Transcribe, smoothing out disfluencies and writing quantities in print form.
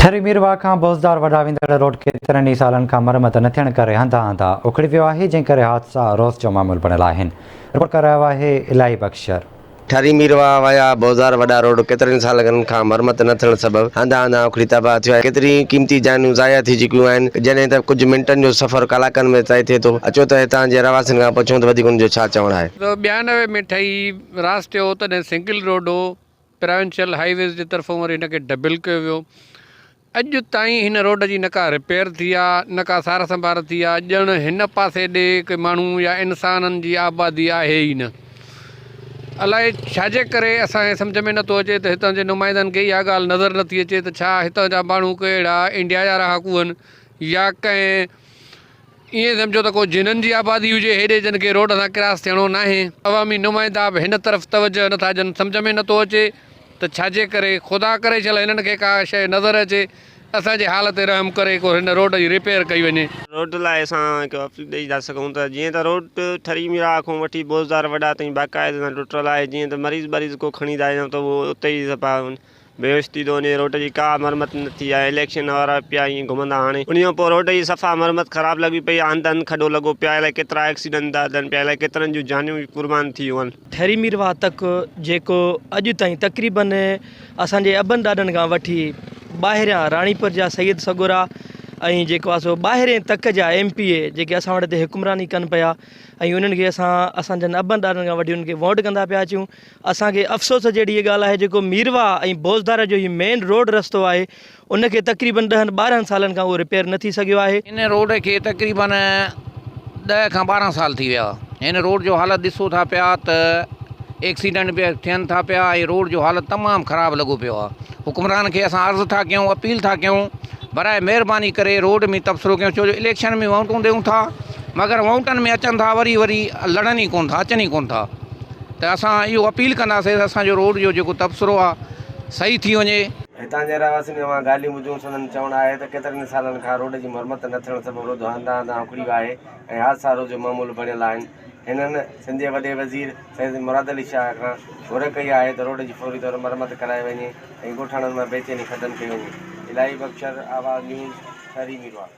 ٺري ميرواهه کان بوزدار وڏا ويندڙ روڊ ڪيترن ئي سالن کان مرمت نه ٿيڻ ڪري هنڌان هنڌان اکڙي ويو آهي، جنهن ڪري حادثا روز جو معمول بڻيل آهن. رپورٽ ڪري رهيو آهي الاهي بخش شر. ٺري ميرواهه وايا بوزدار وڏا روڊ ڪيترن سالن کان مرمت نه ٿيڻ سبب هنڌان هنڌان اکڙي تباهه ٿيو آهي، ڪيتريون ئي قيمتي جانيون ضايع ٿي چڪيون آهن، جڏهن ته ڪجهه منٽن جو سفر ڪلاڪن ۾ طئي ٿئي ٿو، اچو ته هتان جي رهواسين کان پڇون ته وڌيڪ انهن جو ڇا چوڻ آهي. سو 92 ۾ ٺهي راس ٿيو تڏهن سنگل روڊ هو، پراونشل هاء ويز جي طرفون وري هن کي ڊبل ڪيو ويو. اڄ تائين هن روڊ جي نه ڪا رپيئر ٿي آ نه ڪا سار سنڀار ٿي آ ڄڻ هن پاسي ڏي ڪي ماڻهو يا انسانن جي آبادي آهي ئي نه. الائي ڇاجي ڪري اسان کي سمجهه ۾ نٿو اچي ته هتان جي نمائندن کي اها ڳالهه نظر نٿي اچي ته ڇا هتان جا ماڻهو ڪي اهڙا انڊيا جا رهاڪو هن يا ڪنهن ائين سمجهو ته ڪو جنن جي آبادي هجي هيڏي جن کي روڊ سان ڪراس ٿيڻو ناهي. عوامي نمائندا به هن طرف توجهه نٿا ڏين سمجهه ۾ نٿو اچي ته ڇاجي ڪري خدا ڪري شل هنن کي ڪا شيء نظر اچي اسان جي حال تي رحم ڪري ڪو هن روڊ جي ريپيئر ڪئي وڃي. روڊ لاء اسان هڪ اپيل ڏئي ٿا سگهون ته جيئن ته روڊ ٺري ميرا کان وٺي بوزدار وڏا تائين باقاعده سان ٽٽل آهي جيئن ته مريض ٻريض ڪو کڻي ٿا وڃون ته اهو اتي ئي صفا بيهوش ٿي ٿو وڃي روڊ جي ڪا مرمت نه ٿي آهي اليڪشن وارا پيا ائين گهمندا هاڻي انهي کان پوء روڊ جي صفا مرمت خراب لڳي پئي آهي هنڌ هنڌ کڏو لڳو پيو آهي الائي ڪيترا ايڪسيڊنٽ ٿا ٿين پيا الائي ڪيترن جون جانيون به قربان ٿي ويون آهن. ٺري ميرواهه تڪ جيڪو اڄ تائين تقريبن اسان جي ابن ڏاڏن کان وٺي ٻاهريان راڻيپور جا سيد سڳورا ۽ جيڪو آهي سو ٻاهرين تڪ جا ايم پي اي جيڪي اسان وٽ هتي حڪمراني ڪن پيا ۽ انهن کي اسان اسان جن ابن ڏاڏن کان وٺي انهن کي ووٽ ڪندا پيا اچون اسان کي افسوس جهڙي هيء ڳالهه آهي جيڪو ميرواهه ۽ بوزدار جو هي مين روڊ رستو آهي ان کي تقريبن ڏهن 12 سالن کان اهو رپيئر نه ٿي سگهيو آهي. هن روڊ کي تقريبن 10 کان 12 سال ٿي ويا هن روڊ جو حالت ڏسو ٿا پيا ته ايڪسيڊنٽ به ٿين ٿا پيا ۽ روڊ جو حالت تمام خراب لڳو پيو آهي حڪمران کي اسان عرض ٿا ڪيون اپيل ٿا ڪيون براء مهرباني ڪري روڊ ۾ تبصرو ڪيون ڇو جو اليڪشن ۾ ووٽون ڏيون ٿا مگر ووٽن ۾ اچن ٿا وري وري لڙن ئي ڪون ٿا اچن ئي ڪون ٿا ته اسان اهو اپيل ڪنداسين ته اسان جو روڊ جو جيڪو تبصرو آ صحيح ٿي وڃي. هتان جي رهواسين جون اوهان ڳالهيون ٻڌيون سندن چوڻ آهي ته ڪيترن ئي سالن کان روڊ جي مرمت نه ٿيڻ سبب روڊ هنڌان هنڌان اکڙي ويو آهي ۽ حادثا روز جو معمول بڻيل آهن هنن سنڌ جي وڏي وزير سيد مراد علي شاهه کان گهر ڪئي آهي ته روڊ جي فوري طور مرمت ڪرائي وڃي ۽ ڳوٺاڻن مان بيچيني ختم ڪئي وڃي. الاهي بخش شر، آواز نيوز، ٺري ميرواهه.